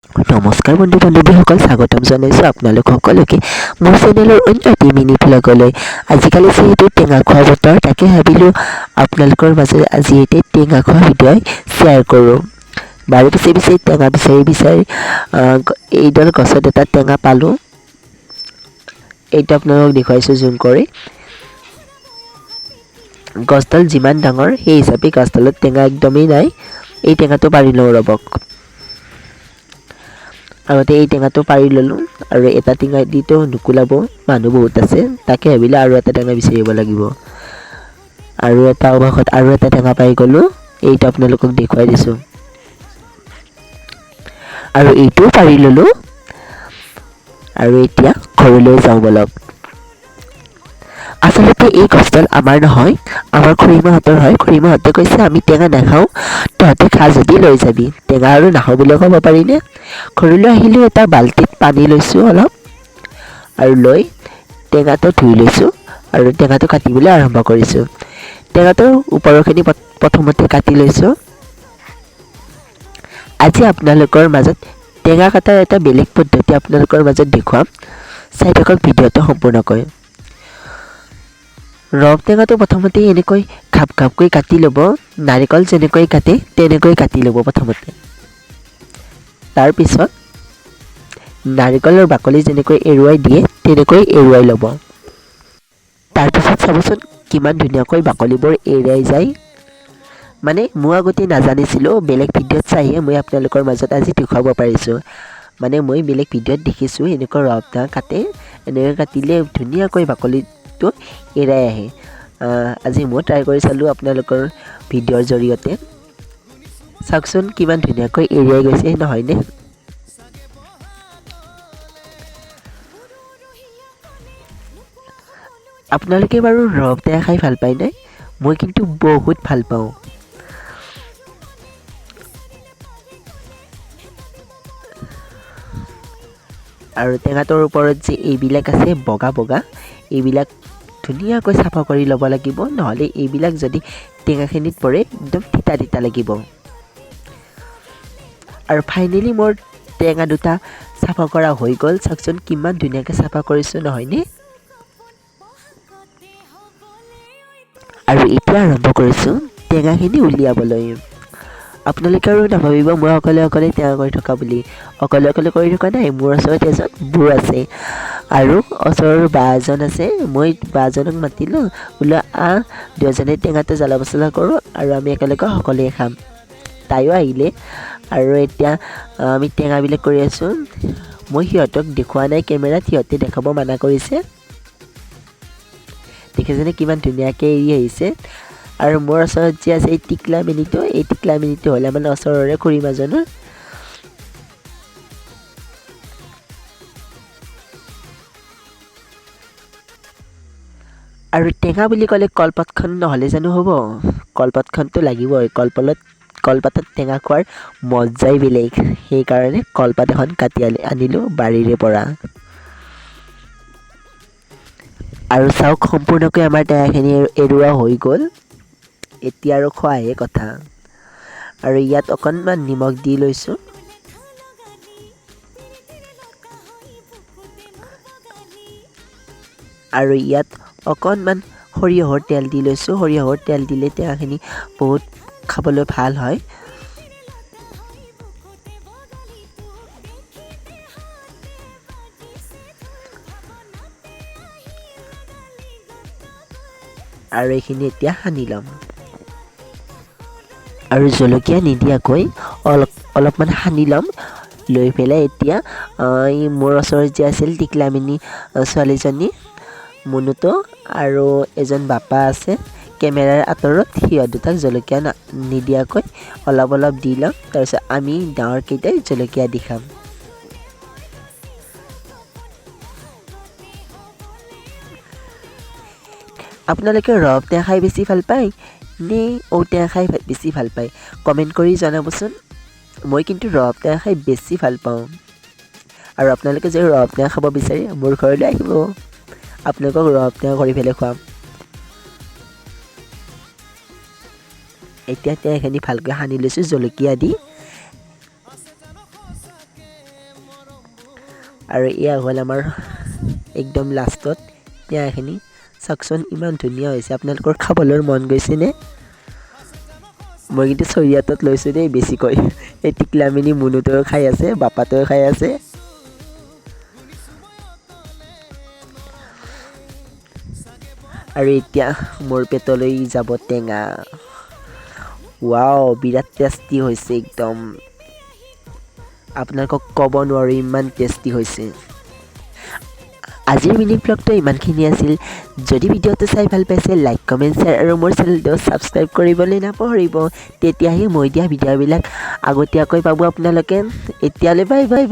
নমস্কাৰ বন্ধু বান্ধৱীসকল, স্বাগতম জনাইছোঁ আপোনালোক সকলোকে মোৰ চেনেলৰ অন্য এটি মিনি ভ্লগলৈ। আজিকালি যিহেতু টেঙা খোৱা বতৰ, তাকে ভাবিলোঁ আপোনালোকৰ মাজত আজি এটি টেঙা খোৱা ভিডিঅ' শ্বেয়াৰ কৰোঁ। বাৰী পিছে পিছে টেঙা বিচাৰি বিচাৰি এইডাল গছত এটা টেঙা পালোঁ। এইটো আপোনালোকক দেখুৱাইছোঁ জুম কৰি। গছডাল যিমান ডাঙৰ, সেই হিচাপে গছডালত টেঙা একদমেই নাই। এই টেঙাটো পাৰি লওঁ ৰ'বক। আগতে এই টেঙাটো পাৰি ল'লোঁ আৰু এটা টেঙা দিতো নুকুলাব, মানুহ বহুত আছে। তাকে ভাবিলোঁ আৰু এটা টেঙা বিচাৰিব লাগিব। আৰু এটা অৱশেষত আৰু এটা টেঙা পাই গ'লোঁ। এইটো আপোনালোকক দেখুৱাই দিছোঁ। আৰু এইটোও পাৰি ল'লোঁ। আৰু এতিয়া ঘৰলৈ যাওঁ ব'লক। আচলতে এই গছডাল আমাৰ নহয়, আমাৰ খুৰীমাহঁতৰ হয়। খুৰীমাহঁতে কৈছে, আমি টেঙা নাখাওঁ, তহঁতে খা যদি লৈ যাবি। টেঙা আৰু নাখাওঁ বুলি ক'ব পাৰিনে? ঘৰলৈ আহিলোঁ, এটা বাল্টিত পানী লৈছোঁ অলপ আৰু লৈ টেঙাটো ধুই লৈছোঁ আৰু টেঙাটো কাটিবলৈ আৰম্ভ কৰিছোঁ। টেঙাটোৰ ওপৰৰখিনি প্ৰথমতে কাটি লৈছোঁ। আজি আপোনালোকৰ মাজত টেঙা কটাৰ এটা বেলেগ পদ্ধতি আপোনালোকৰ মাজত দেখুৱাম। চাই থাকক ভিডিঅ'টো সম্পূৰ্ণকৈ। ৰবাব টেঙাটো প্ৰথমতে এনেকৈ ঘাপ ঘাপকৈ কাটি ল'ব। নাৰিকল যেনেকৈ কাটে, তেনেকৈ কাটি ল'ব প্ৰথমতে। তাৰপিছত নাৰিকলৰ বাকলি যেনেকৈ এৰুৱাই দিয়ে, তেনেকৈ এৰুৱাই ল'ব। তাৰপিছত চাবচোন, কিমান ধুনীয়াকৈ বাকলিবোৰ এৰাই যায়। মানে মই আগতে নাজানিছিলোঁ, বেলেগ ভিডিঅ'ত চাইহে মই আপোনালোকৰ মাজত আজি দেখুৱাব পাৰিছোঁ। মানে মই বেলেগ ভিডিঅ'ত দেখিছোঁ, এনেকুৱা ৰবাব টেঙা কাটে, এনেকৈ কাটিলে ধুনীয়াকৈ বাকলিটো এৰাই আহে। আজি মই ট্ৰাই কৰি চালোঁ আপোনালোকৰ ভিডিঅ'ৰ জৰিয়তে। চাওকচোন, কিমান ধুনীয়াকৈ এৰুৱাই গৈছে, নহয়নে? আপোনালোকে বাৰু ৰবাব টেঙা খাই ভাল পায়নে? মই কিন্তু বহুত ভাল পাওঁ। আৰু টেঙাটোৰ ওপৰত যে এইবিলাক আছে বগা বগা, এইবিলাক ধুনীয়াকৈ চাফা কৰি ল'ব লাগিব, নহ'লে এইবিলাক যদি টেঙাখিনিত পৰে, একদম তিতা তিতা লাগিব। আৰু ফাইনেলি মোৰ টেঙা দুটা চাফা কৰা হৈ গ'ল। চাওকচোন, কিমান ধুনীয়াকৈ চাফা কৰিছোঁ, নহয়নে? আৰু এতিয়া আৰম্ভ কৰিছোঁ টেঙাখিনি উলিয়াবলৈ। আপোনালোকে আৰু নাভাবিব মই অকলে অকলে টেঙা কৰি থকা বুলি। অকলে অকলে কৰি থকা নাই, মোৰ ওচৰত এজন বৌ আছে আৰু ওচৰৰ বা এজন আছে। মই বাজনক মাতিলোঁ, বোলো আহ, দুয়োজনে টেঙাটো জ্বালা পচলা কৰোঁ আৰু আমি একেলগে সকলোৱে খাম। তাইও আহিলে আৰু এতিয়া আমি টেঙাবিলাক কৰি আছোঁ। মই সিহঁতক দেখুওৱা নাই কেমেৰাত, সিহঁতে দেখাব মানা কৰিছে। দেখিছেনে, কিমান ধুনীয়াকৈ এৰি আহিছে? আৰু মোৰ ওচৰত যে আছে এই টিকলা মিনিটো, এই টিকলা মিনিটো হ'লে মানে ওচৰৰে খুৰীমাজনৰ। আৰু টেঙা বুলি ক'লে কলপাতখন নহ'লে জানো হ'ব? কলপাতখনতো লাগিবই। কলপাতত টেঙা খোৱাৰ মজাই বেলেগ। সেইকাৰণে কলপাত এখন কাটি আনিলোঁ বাৰীৰে পৰা। আৰু চাওক, সম্পূৰ্ণকৈ আমাৰ টেঙাখিনি এৰুৱা হৈ গ'ল। এতিয়া আৰু খোৱাহে কথা। আৰু ইয়াত অকণমান নিমখ দি লৈছোঁ। আৰু ইয়াত অকণমান সৰিয়হৰ তেল দি লৈছোঁ। সৰিয়হৰ তেল দিলে টেঙাখিনি বহুত খাবলৈ ভাল হয়। আৰু এইখিনি এতিয়া সানি ল'ম। আৰু জলকীয়া নিদিয়াকৈ অলপ অলপমান সানি ল'ম। লৈ পেলাই এতিয়া এই মোৰ ওচৰত যে আছিল টিকলামিনি ছোৱালীজনী মুনুটো আৰু এজন বাপা আছে কেমেৰাৰ আঁতৰত, সিহঁত দুটাক জলকীয়া নিদিয়াকৈ অলপ অলপ দি ল'ম। তাৰপিছত আমি ডাঙৰকেইটাই জলকীয়া দি খাম। আপোনালোকে ৰবাব টেঙা খাই বেছি ভাল পায় নে ঔটেঙা খাই বেছি ভাল পায়, কমেণ্ট কৰি জনাবচোন। মই কিন্তু ৰবাব টেঙা খাই বেছি ভাল পাওঁ। আৰু আপোনালোকে যদি ৰবাব টেঙা খাব বিচাৰে, মোৰ ঘৰলৈ আহিব, আপোনালোকক ৰবাব টেঙা কৰি পেলাই খুৱাম। এতিয়া টেঙাখিনি ভালকৈ সানি লৈছোঁ জলকীয়া দি। আৰু এয়া হ'ল আমাৰ একদম লাষ্টত টেঙাখিনি। চাওকচোন, ইমান ধুনীয়া হৈছে। আপোনালোকৰ খাবলৈ মন গৈছেনে? মই কিন্তু চৰিয়াটোত লৈছোঁ দেই বেছিকৈ। এই টিকলামিনি মুনুটোৱেও খাই আছে, বাপাটোৱেও খাই আছে। আৰু এতিয়া মোৰ পেটলৈ যাব টেঙা। ৱাও, বিৰাট টেষ্টি হৈছে একদম, আপোনালোকক ক'ব নোৱাৰোঁ, ইমান টেষ্টি হৈছে। আজিৰ মিনি ব্লগটো ইমানখিনি আছিল। যদি ভিডিঅ'টো চাই ভাল পাইছে, লাইক, কমেণ্ট, শ্বেয়াৰ আৰু মোৰ চেনেলটো ছাবস্ক্ৰাইব কৰিবলৈ নাপাহৰিব। তেতিয়াহে মই দিয়া ভিডিঅ'বিলাক আগতীয়াকৈ পাব আপোনালোকে। এতিয়ালৈ বাই বাই।